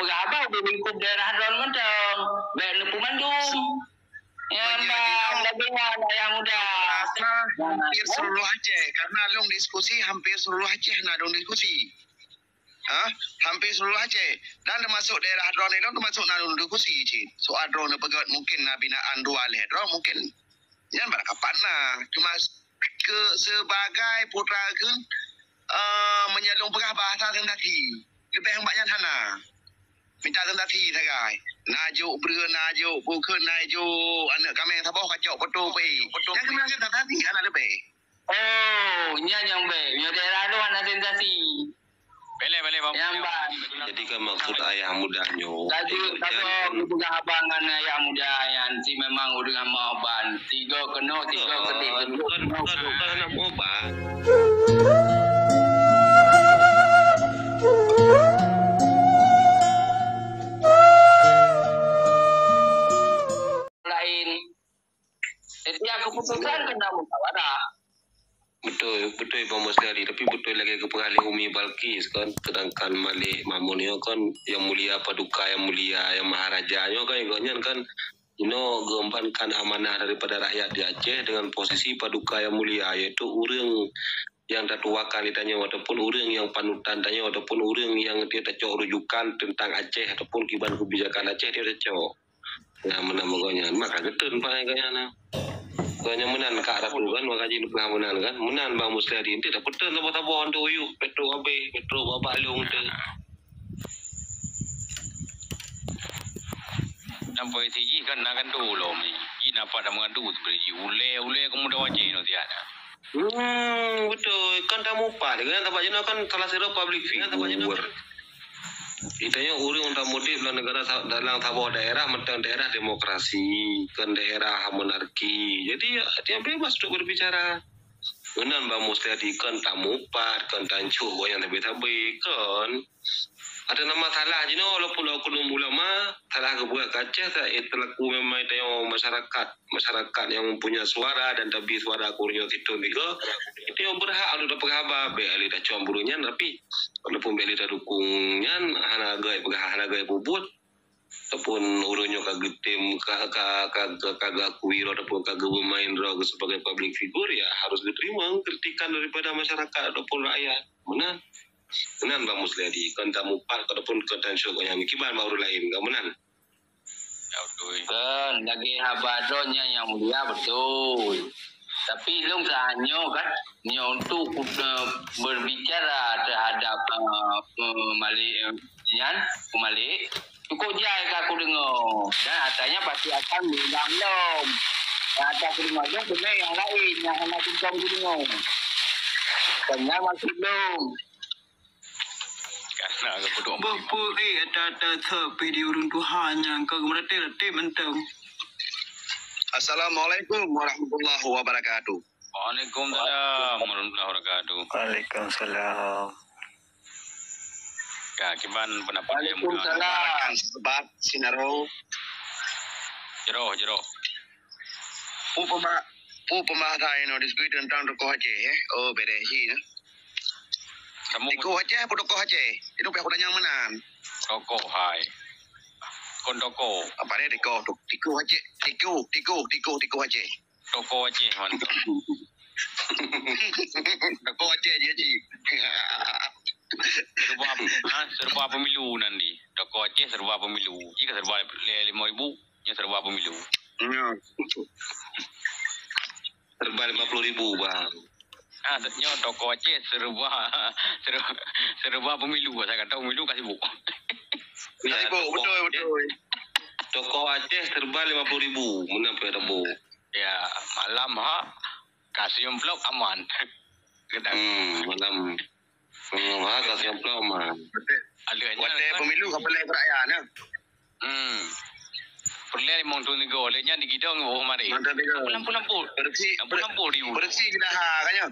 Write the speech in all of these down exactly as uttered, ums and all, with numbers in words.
Peugah haba di lingkup daerah droen mantong, bèk neupeumandum. Nyan ban lagèe nyan, ayah muda. Rasa hampir seluruh Aceh, karena lôn diskusi hampir seluruh Aceh na lôn diskusi. Ha? Hampir seluruh Aceh. Dan termasuk daerah droen nyoe termasuk na lôn diskusi cit. Soal droen peugöt mungkin na binaan dua lhèe droen mungkin. Nyan barangkapat na. Cuma ke sebagai putra kheun, eh, meunyo lôn peugah bahasa sensasi. Leubeh bak nyan hana. Mita sensasi sagai. Na jok breueh, na jok bukon, na jok aneuk kaméng saboh kacok foto pi. Nyan keuneuk sensasi hana leubeh. Oh, nyan nyang bèk. Nyoe daerah lôn hana sensasi. Beleh, beleh, Bang. Nyang ban. Jadi kan maksud ayah muda nyoe. Tadi kata geupeugah abang ngon ayah muda nyan si memang ureueng hama ban. Tiga keunoe, tiga keudéh. Kon, kon, kon, kon anak muda. Laén. Setiap keputusan kena musyawarah. Betul, betul Bang Musliadi. Tapi betul lagèe geupeugah lé Umi Balkis kan. Sedangkan Malik Mahmud nyoe kan yang mulia paduka yang mulia, yang maharaja nyoe kan, gobnyan kan inoe geuembankan amanah daripada rakyat di Aceh dengan posisi paduka yang mulia, yaitu ureueng yang tatuakan di tanyoe ataupun ureueng yang panutan tanyoe ataupun ureueng yang dia tacok rujukan tentang Aceh ataupun kiban kebijakan Aceh dia tacok. Nah, meunan bak gobnyan. Maka geuteun paléng gobnyan na. Gobnyan meunan ka ratu kan, maka jih peugah meunan kan. Meunan Bang Musliadi, enti dak peuteuh saboh-saboh untuk uyuh, petrol habéh, petrol babah lông tu. Dan polisi jih kan na kan tu lom ni. Jih nampak dah mengadu sebenarnya jih. Ulèe, ulèe kemudian wajib nak sihat dah. Hmm, betul. Kan tamupat kan, sabab jinoe kan salah sira public figure. Kita nyoe ureueng tamudép lam negara sa-, dalam saboh daerah, mantong daerah demokrasi, kan daerah monarki. Jadi, ya, dia bebas untuk berbicara. Meunan Bang Musliadi kan tamupat, kan tancoe gobnyan sabe-sabe, kan. Ada nama salah jinoe walaupun oknum ulama, salah geubuat ka Aceh, sa-, eh, selaku memang tanyoe masyarakat, masyarakat yang mempunyai suara dan tabi suara keu ureueng nyoe sithôn tiga, tanyoe berhak untuk tapeugah haba, bèk lé tacok buruh nyan, tapi walaupun bèk lé tadukung nyan, hana gèt peugah, hana gèt peubuet, ataupun ureueng nyoe ka geutem, ka, ka, ka, ka, ka geuakui droe ataupun ka geubeumain droe sebagai public figure, ya harus geuteurimong kritikan daripada masyarakat ataupun rakyat. Meunan. Meunan Bang Musliadi, kon tamupat ataupun kon tancoe gobnyan. Kiban bak ureueng laén, ka meunan. Ya, betul. Kan, lagèe haba droe nyan nyang mulia, betul. Tapi lôn saat nyoe kan, nyoe untuk, eh, berbicara terhadap, eh, eh, Malik, eh, nyan, Malik, cukup jai ka kudeungoe. Dan atanyan pasti akan diulang lom. Nyang ata kudeungoe nyoe beuna nyang laén, nyang hana seuntong kudeungoe. Kon nyan maksud lôn. Karena geupeudong. Boh peue, eh, ata-ata thot pih di ureueng tuha nyan, ka geumeuratéb-ratéb mantong. Assalamualaikum warahmatullahi wabarakatuh. Waalaikumsalam warahmatullahi wabarakatuh. Waalaikumsalam. Ya, kiban pendapat yang mulia? Waalaikumsalam. Rakan sahabat Sinaro. Jero, jero. Peue pemba-, peue pembahasan inoe diskusi tentang tokoh Aceh, eh? Oh, beda sih, nah. Kamu tokoh Aceh apa tokoh Aceh? Itu pihak udah nyang meunan. Tokoh hai. Kon tokoh. Apa dia tokoh tu? Tokoh Aceh. Tokoh, tokoh, tokoh, tokoh Aceh. Tokoh Aceh mana tu? Tokoh Aceh je, Cik. Serba, ha, serba pemilu nanti. Tokoh Aceh serba pemilu. Jika serba le-, lima ribu, nya serba pemilu. Ya. Serba lima puluh ribu, Bang. Ah, nyoe tokoh Aceh serba, serba, serba pemilu. Saya kata pemilu ka sibuk. Ya, sibuk, tokoh betul, Aceh, betul. Tokoh Aceh serba lima puluh ribu. Meunan pih tabo. Ya, malam ha, kasih amplop aman. Gedang. Hmm, malam. Hmm, ha, kasih amplop aman. Ada aja. Watèe pemilu ka peulai rakyat, ya. Hmm. Peureulèe limong thôn tiga, lheuh nyan digidong boh mari. Mantap tiga. Lampu-lampu. Beureusi, lampu-lampu di ulu. Beureusi geulaha kan nyan.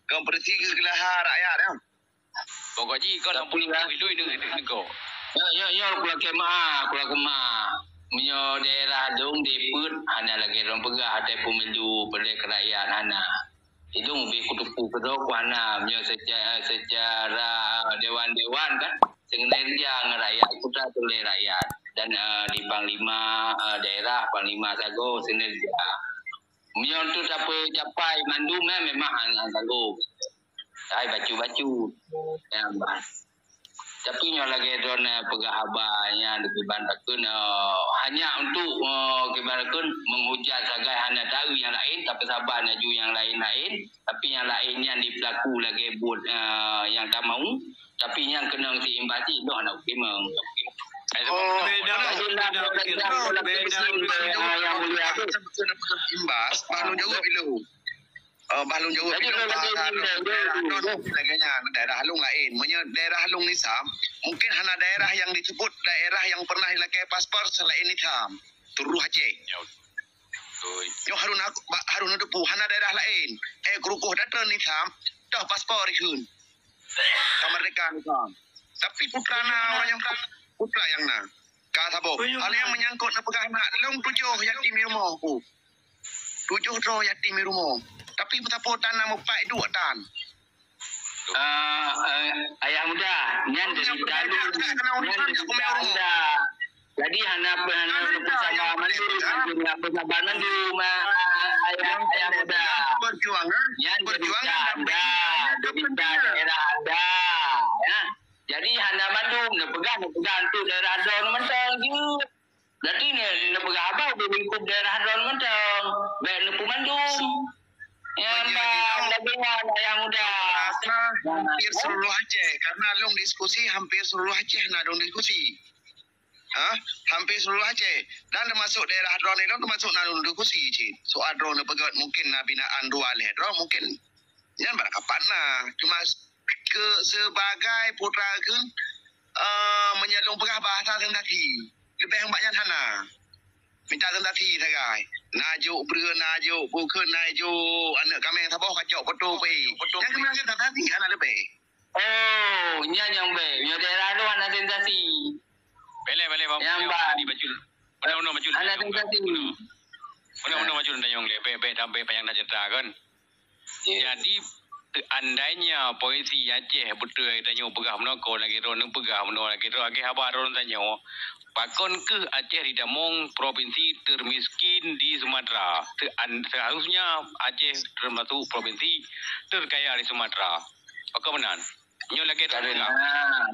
Kon beureusi geulaha rakyat nyan. Pokok jih kon lampu-lampu di ulu negara. Nyoe, nyoe, nyoe kula keumah, kula keumah. Meunyoe daerah dong dipeuet hana lagèe ureueng peugah, até pemilu, peulai rakyat hana. Idong bih kuteupeu keudroe ku hana, meunyoe secara, secara dewan-dewan kan. sinerja ngon rakyat, kita tulèe rakyat. Dan, eh, di panglima, eh, daerah, panglima sagoe sinerja. Meunyoe tu tapeucapai mandum, eh, memang hana sagoe. Hai bacut-bacut. Ya, bah. Tapi nyoe lagèe droeneuh peugah haba nyan dikiban takheun, eh, hanya untuk, eh, kiban takheun menghujat sagai hana taeu nyang laén, tapi saban laju nyang laén-laén, tapi nyang laén nyan dipelaku lagèe buet, eh, nyang tamau, tapi nyang keunong si imbas jih noh hana ukimeng. Oh, beda, beda, beda, beda, beda. Yang mulia tu. Imbas, bah lôn jaweueb ilôn. Eh, bah lôn jaweueb ilôn, bah daerah lôn lagèe nyan, daerah lôn laén. Meunyoe daerah lôn Nisam, mungkin hana daerah nyang disebut daerah nyang pernah ilakèe paspor selain Nisam. Turoh Aceh. Ya, betul. Nyoe harôh na-, ba-, harôh neuteupeue, hana daerah laén. Eh, keurukoh datang Nisam, toh paspor ikheun. Ka merdeka Nisam. Tapi putra na ureueng nyang putra nyang na. Ka saboh. Hal nyang menyangkut neupeugah na lôn tujoh yatim di rumoh ku. Tujoh droe yatim di rumoh. Tapi meusapeue tan na meupat duek tan. Ah, eh, Ayah Muda, nyan derita lôn, nyan derita anda. Jadi hana peuhana peusabar mandum, hana peusabar mandum, ah, Ayah, Ayah Muda. Nyan derita anda, derita daerah anda, ya. Jadi hana mandum, neupeugah, neupeugah untuk daerah droeneuh mantong jeuet. Berarti ne, neupeugah haba di lingkup daerah droeneuh mantong. Bèk neupeumandum. Ya, lagèe nyan, Ayah Muda. Rasa hampir seluruh Aceh. Karena lôn diskusi hampir seluruh Aceh na lôn diskusi. Ha? Hampir seluruh Aceh. Dan termasuk daerah droeneuh, termasuk na lôn diskusi cit. Soal droeneuh peugöt mungkin na binaan dua lhèe droe mungkin. Nyan barangkapat na. Cuma ke sebagai putra kheun, eh, meunyo lôn peugah bahasa sensasi. Leubeh bak nyan hana. Minta sensasi sagai. Na jok breueh, na jok bukon, na jok aneuk kaméng saboh kacok poto pi. Nyang keunan sensasi hana leubeh. Oh, nyan nyang bèk. Nyoe daerah lôn hana sensasi. Boleh, boleh, Bang. Nyang bak. Hana sensasi. Undang-undang maju tanyong lé, bèk, bèk, bèk panyang that cerita kan. Jadi, seandainya polisi Aceh beutôi tanyoe peugah meunoe, kon lagèe droeneuh peugah meunoe, lagèe droeneuh, lagèe haba droeneuh tanyoe, pakon keuh Aceh ditamong provinsi termiskin di Sumatera? Sean-, seharusnya Aceh termasuk provinsi terkaya di Sumatera. Pakon meunan? Nyoe lagèe droeneuh.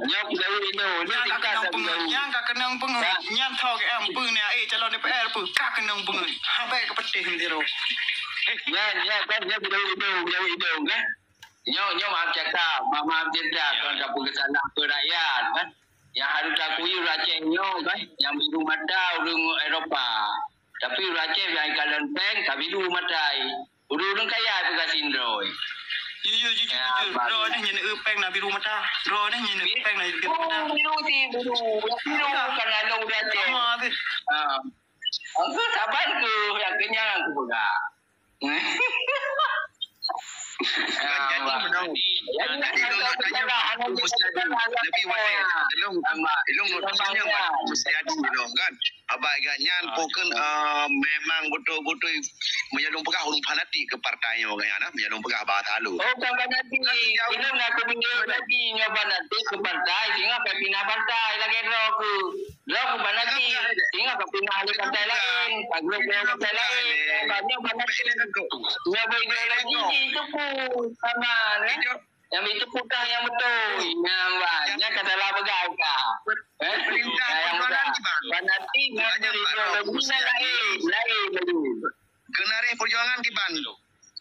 Nyoe peugawai nyoe, nyoe tingkat keunong peungeuet, nyan ka keunong peungeuet, nyan tho keu em peue ni, eh, calon D P R peue, ka keunong peungeuet. Habéh keu peuteh meusidroe. Nyan, nyan kan, nyan peugawai idong, peugawai idong kan. Nyoe, nyoe maaf cakap, maaf, maaf cerita, kon tapeusalah keu rakyat kan. Nyang harôh takui ureueng Aceh nyoe kan, nyang biru mata ureueng Eropa. Tapi ureueng Aceh nyang kalon péng ka biru mata. Ureueng-ureueng kaya peugah sindroe. Jujur, jujur, jujur. Droeneuh nyan eu péng na biru mata. Droeneuh nyan eu péng na biru mata. Biru, biru, biru. Biru kan aneuk ureueng Aceh. Sama tu. Ha. Aku saban tu, yang kenyang aku peugah. Kan jadi meunan. Jadi, jadi, kalau tanya Mak Musliadi, lebih wajar. Ilong, ilong tanya Mak Musliadi, ilong kan. Abang agak nyan, pokok, eh, memang betul-betul meunyo lôn peugah ureueng fanatik keu partai nyoe, kan, ya, nah? Meunyo lôn peugah bahasa halus. Oh, bukan fanatik. Ilong nak keu meunyo fanatik, nyoe fanatik keu partai, singoh ka pinah partai, lagèe droe keuh. Droe keuh fanatik, singoh ka pinah lé partai laén, ka grup ngon partai laén. Nyoe fanatik. Nyoe berideologi jih itu pun sama, kan? Nyang itu peugah nyang beutôi. Nyang ba, nyang ka salah peugah ka. Eh? Perintah perjuangan kiban. Fanatik ngon ideologi lain, lain lagi. Geunareh perjuangan kiban.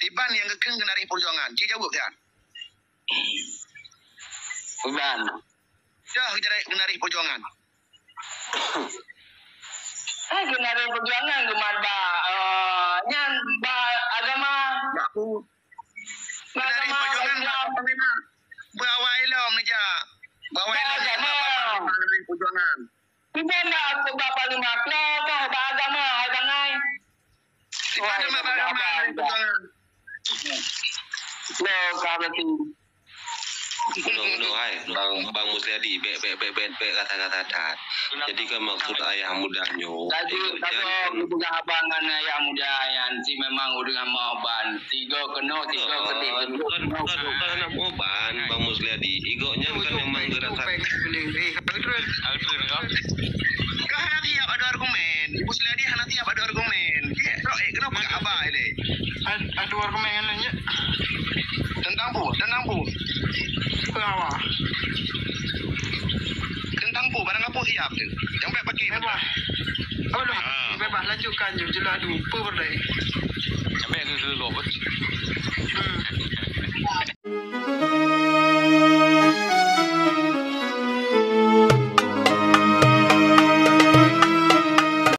Kiban nyang geukheun geunareh perjuangan. Ci jaweueb kan? Kiban. Dah geunareh, geunareh perjuangan. Eh, geunareh perjuangan geumat ba, eh, nyan ba agama. Ba agama Islam. Beuawai lom neujak. Beuawai lom neujak ba agama. Geunareh perjuangan. Kiban ba, ba panglima, kah ba agama, hai bangai. Kiban ba agama, geunareh perjuangan. Lo, ka berarti. Udah, udah, hai, Bang, Bang Musliadi, bèk, bèk, bèk, bèk, bèk, kata-kata that. Jadi kan maksud Ayah Muda nyoe, laju, eh, jangan peugah abang ngon Ayah Muda nyan, si memang ureueng amoe ban. Tiga keunoe, tiga keudeh. Bukan, bukan, bukan anak moe ban, Bang Musliadi. Igoe nyan kan memang geurasakan. Harus tu kau. Kau hana siap ada argumen. Ibu Suliadi hana siap ada argumen. Dia trok, eh, kenapa kau abai leh? Ad-, ada argumen kan, Nyonya? Tentang apa? Tentang apa? Apa awak? Tentang apa? Barang apa siap tu? Yang baik pakai. Bebas. Oh, dah. Ah. Bebas, lanjutkan je. Jelas tu. Apa berdaya? Yang baik tu dulu apa? Hmm.